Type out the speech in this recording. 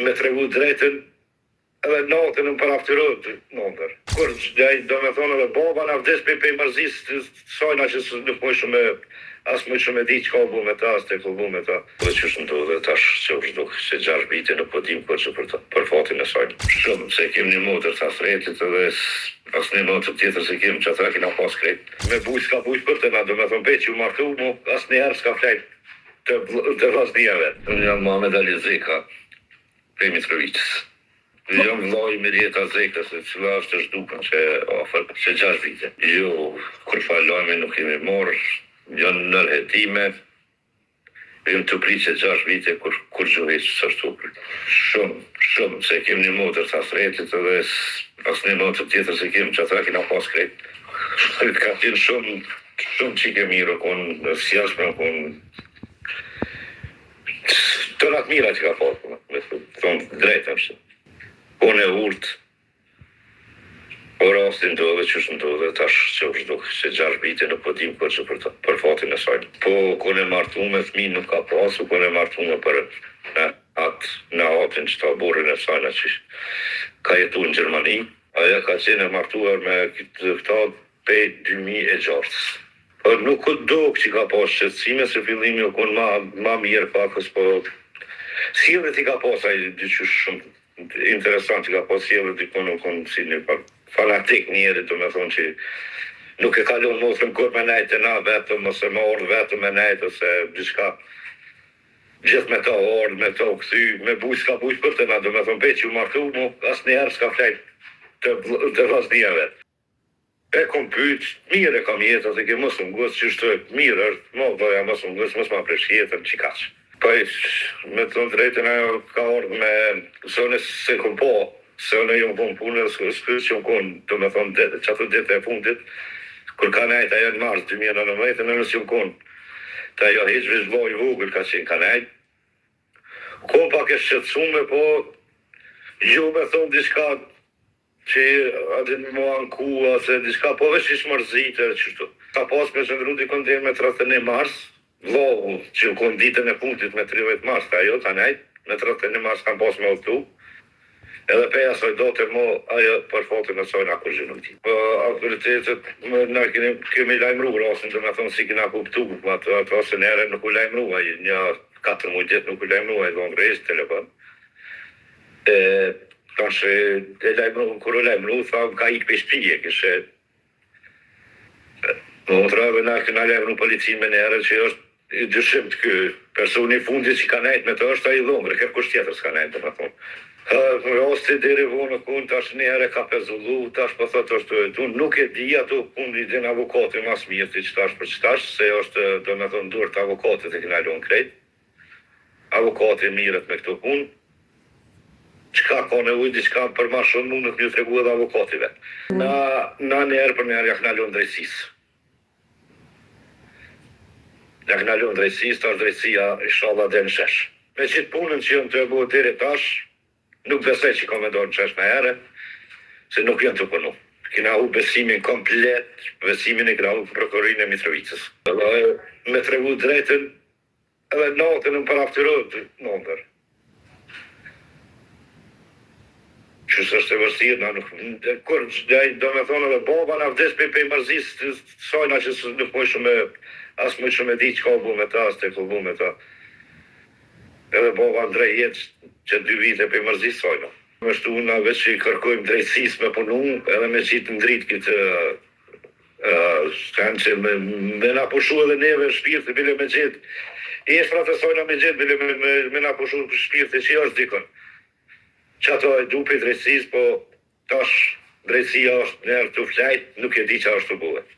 Me tregu drejtën, edhe natën më paraftyrohet n'ondër. Kur do me thonë edhe baba na vdes prej prej mërzisë sajna që nuk muj shumë as muj shumë e di çka u bu me ta, as tek u bu me ta. Dhe qysh ndodhi tash që u zhduk qe 6 vite nuk po dim kurrgjë për ta, për fatin e saj. Shumë, se kem një motër të Hasretit edhe asnjë motër tjetër s'e kem, që ata kena pas krejt. Me bujt s'ka bujt për të na, do me thonë prej që u martu mu asnjëherë s'ka flejt te te vllaznia vet. Unë jam Muhamed Ali Zeka, prej Mitrovicës. Jam vëllai i Mirjeta Zekës, e cila është e zhdukun që afër që 6 vite. Jo, kurrfarë lajmi nuk kemi marrë, janë nër hetime, jam tu prit që 6 vite kur kurgjë hiç s'është tu prit. Shumë, shumë, se kem një motër të Hasretit edhe asnjë motër tjetër s'e kem, që ata kena pas krejt. Ka qenë shumë, shumë çikë e mirë, u kon e sjellshme, u kon Tona të mira që ka pasur, me thonë drejtën është. Kon e urtë, po rasti ndodhe qysh ndodhe, tash që u zhduk, që 6 vite nuk po dim kurrgjë për ta, për fatin e saj. Po kon e martume, fëmijë nuk ka pasur, kon e martume për në atë, në atin që ta burrin e saj në që ka jetu në Gjermani. Ajo ka qenë e martuar me këta prej 2006. Po nuk u duk që ka pas shqetësime, se fillimi u kon ma, ma mirë pakës, po sjelljet i ka pas ai diqysh shumë interesant që ka pas sjelljet dikun u kon si një fanatik njeri, do me thonë që nuk e ka lënë motrën kur me nejt te na vetëm, ose me ardhë vetëm me nejt, ose diçka. Gjithë me ta ardhë, me ta u kthy, me bujt s'ka bujt për të na, do me thonë prej që u martu, mu asnjëherë s'ka flejt te, te vllaznia vet. E kom pyet, mirë e kam jetën, se ke mos u ngut, qysh mirë është, mo vëlla mos u ngut, mos ma prish jetën, qikaq. Po me të thënë drejtën ajo ka ardhur me se unë s'e kom pa, se unë jam kon punë dhe s'ky që jam kon, do me thonë qato ditët e fundit, kur ka nejt ajo në mars 2019, unë s'jam kon. Te ajo hiç veç vllai i vogël ka qenë ka nejt. Kon pak e shqetësume, po jo me thonë diçka që atë më anku ose diçka, po veç ish mërzit edhe qështu. Ka pas me qëndru dikun deri me 31 mars, vllau që u kon ditën e fundit me 30 mars, te ajo ka nejt, me 31 mars kam pas me udhtu, edhe prej asaj date mo ajo për fatin e saj na kurgjë nuk di. Po autoritetet na kemi, kemi lajmëru rastin, do me thonë si kena kuptu, ato, ato se nere nuk u lajmëru, ai një 4 muaj ditë nuk u lajmëru, ai dhonë rejs telefon. E tash e lajmëru, kur u lajmëru, tha ka ikë prej shtëpie, kishe Motra edhe na kena lajmëru policinë me njerë që është i dyshimt ky personi i fundit që ka nejt me të është ai dhomre, kërkush tjetër s'ka nejt, do me thonë. Rasti deri vonë kun tash një herë e ka pezullu, tash po thotë është tu, nuk e di ato punë i din avokati mas mirë ti qitash për qitash, se është do me thonë n'dorë të avokatit e kena lënë krejt. Avokati mirret me këto punë. Çka ka nevojë diçka për ma shumë mundet me ju tregu edhe avokati vet. Na na një herë për një herë ja kena lënë drejtësisë. Ja kena lënë drejtësisë, tash drejtësia inshallah del në shesh. Me gjithë punën që janë tu e bo deri tash, nuk besoj që ka me dalë në shesh në se nuk janë tu punu. Kena hup besimin komplet, besimin e kena hup në prokurorinë e Mitrovicës. Edhe me tregu drejtën, edhe natën më paraftyrohet n'ondër. Qysh është e vështirë, na nuk kur do me thonë edhe baba na vdes prej prej mërzisë sajna që nuk muj shumë as muj shumë e di çka u bu me ta, as tek u bu me ta. Edhe baba ndrroi jetë që 2 vite prej mërzisë sajna. Kështu na veç i kërkojmë drejtësisë me punu edhe me qitë n'dritë këtë Kanë që me, me na pushu edhe neve shpirti, bile me gjetë eshtrat e sajna me gjetë, bile me, me, me na pushu shpirti që është dikon. Që ato e du prej drejtësisë, po tash drejtësia është njerë tu flejt, nuk e di qa është tu bëhet.